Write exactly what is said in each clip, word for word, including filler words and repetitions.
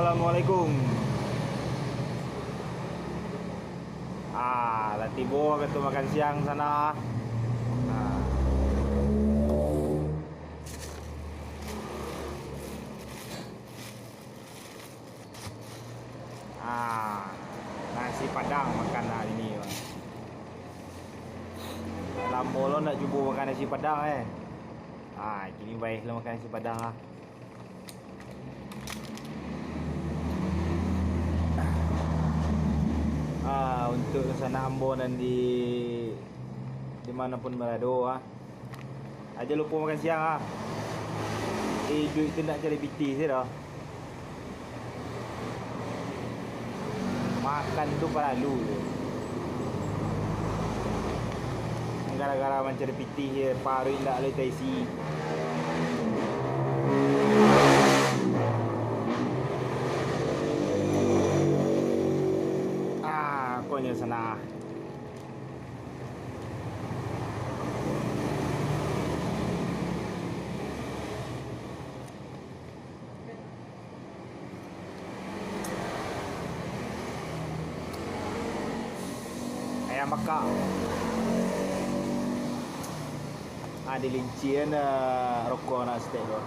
Assalamualaikum. Ah, lah tibo wakatu makan siang sanak. Ah. Ah, nasi padang makan hari ni, bang. Lamo lo ndak cubo makan nasi padang, eh. Ah, kini bae lo makan nasi padang, ah. Ah, untuk sanak ambo nan di, di mana pun barado, ah. Aja lupo makan siang, ah. Iduik tu ndak cari pitih se doh. Makan tu paralu. Gara-gara mancari pitih je, paruik ndak lai taisi. Ah, konyo sanak. Ayam bakar. Ah, dilincian, ah, rokok nak setek tu.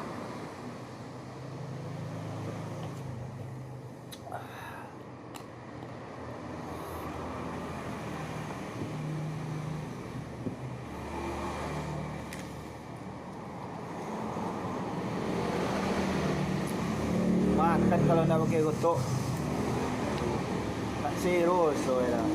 Makan kalau ndak pakai gotok, tak seroso lah.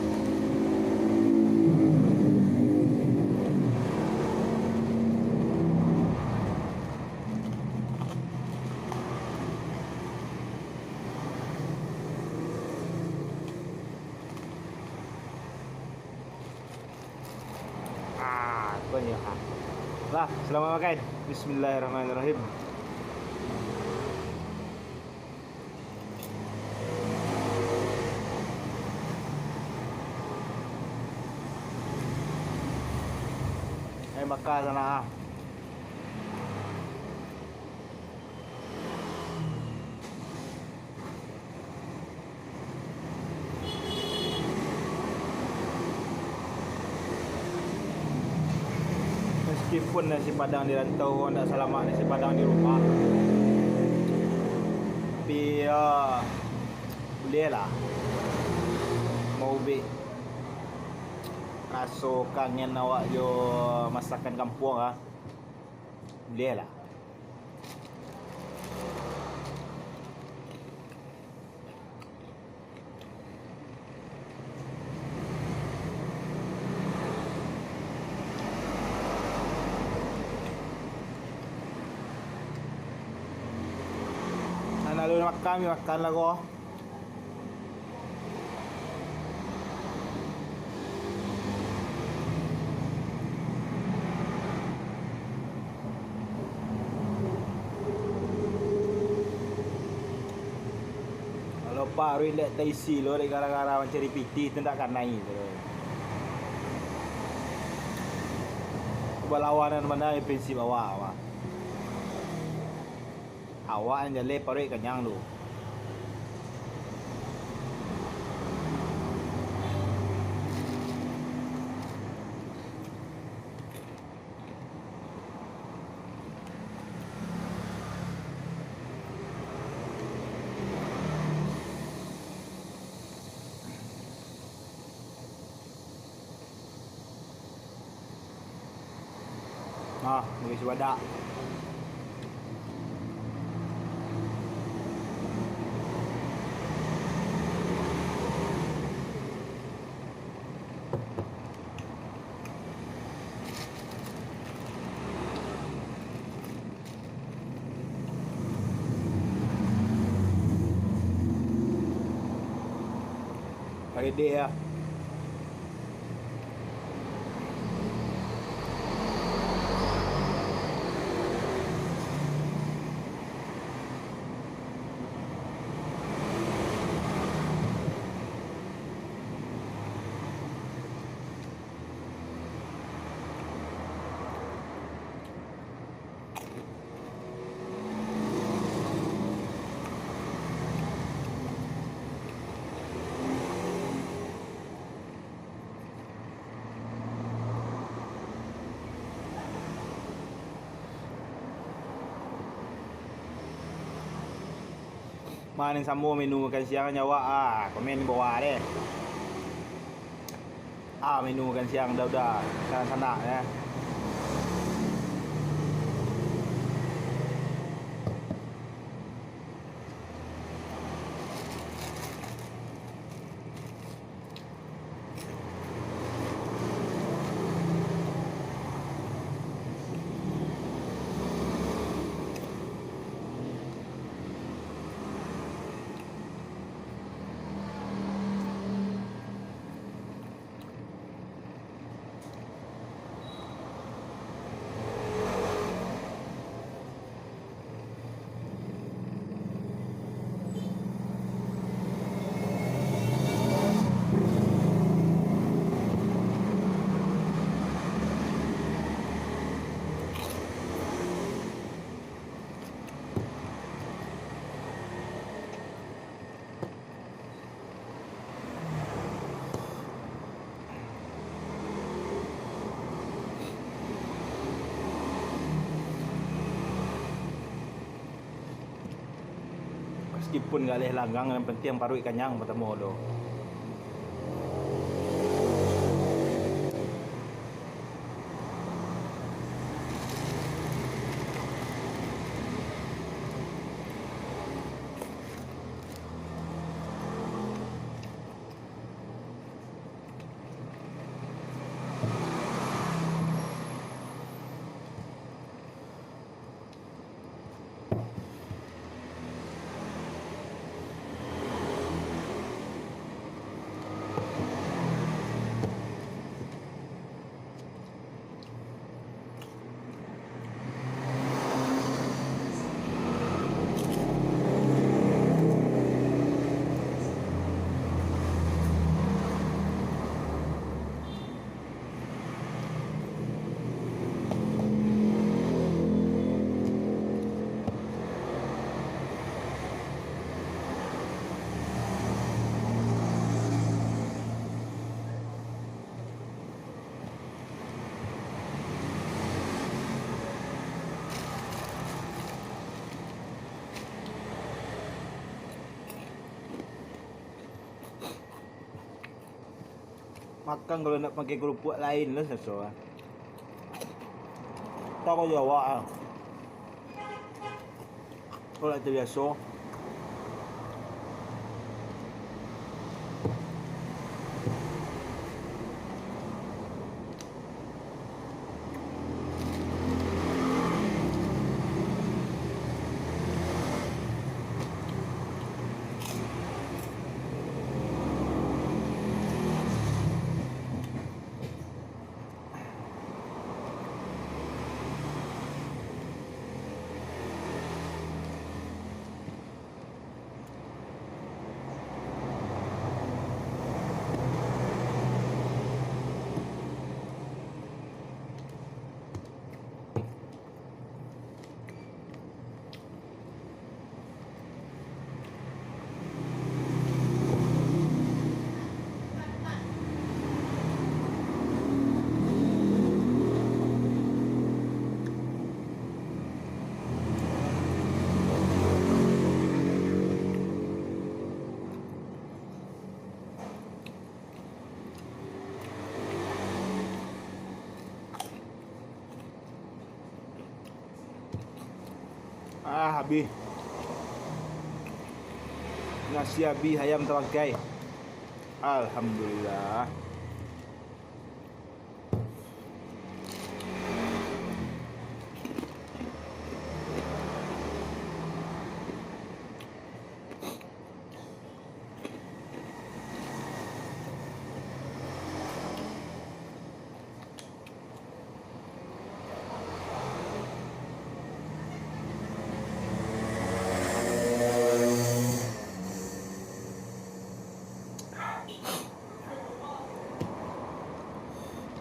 Ah, tu kan ya. Lah, selamat makan. Bismillahirrahmanirrahim. Eh, bakar sanak ah. Meskipun nasi padang di rantau ndak salamak nasi padang di rumah, tapi, ah, buliah lah maubek raso kangen awak jo masakan kampuang ah. Buliah lah. Nan lalu makan, makan lah ko. Kalau paruik indak taisi lo dek gara-gara mancari pitih tu indak kanai tu. Balawanan bana jo prinsip awak, wah. Awak nan jaleh paruik kanyang tu. Ah, bagi cubadak. Pakedek ah. Ma nan samo menu makan siang nyo awak, ah, komen di bawah deh. Ah, menu makan siang udah-udah, sanak-sanak, yo. Maskipun galeh langgang, nan pantiang paruik kanyang patamo tu. Makan kalau nak pakai kerupuak lain lah saso ah. Tahu jo awak ah. Kalau tak terbiaso. Ah, habih. Nasi habih, ayam tabangkai. Alhamdulillah.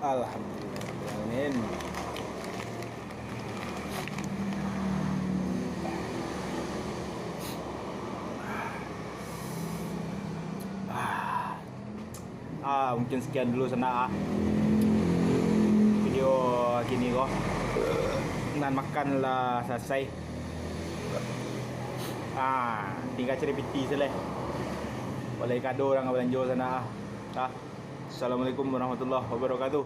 Alhamdulillah, amin. Ah, mungkin sekian dulu sanak ah. Video kini ko. Nan makan lah salasai. Ah, tingga cari piti se lai. Balai kado urang balanjo sanak ah. Ah. Assalamualaikum warahmatullahi wabarakatuh.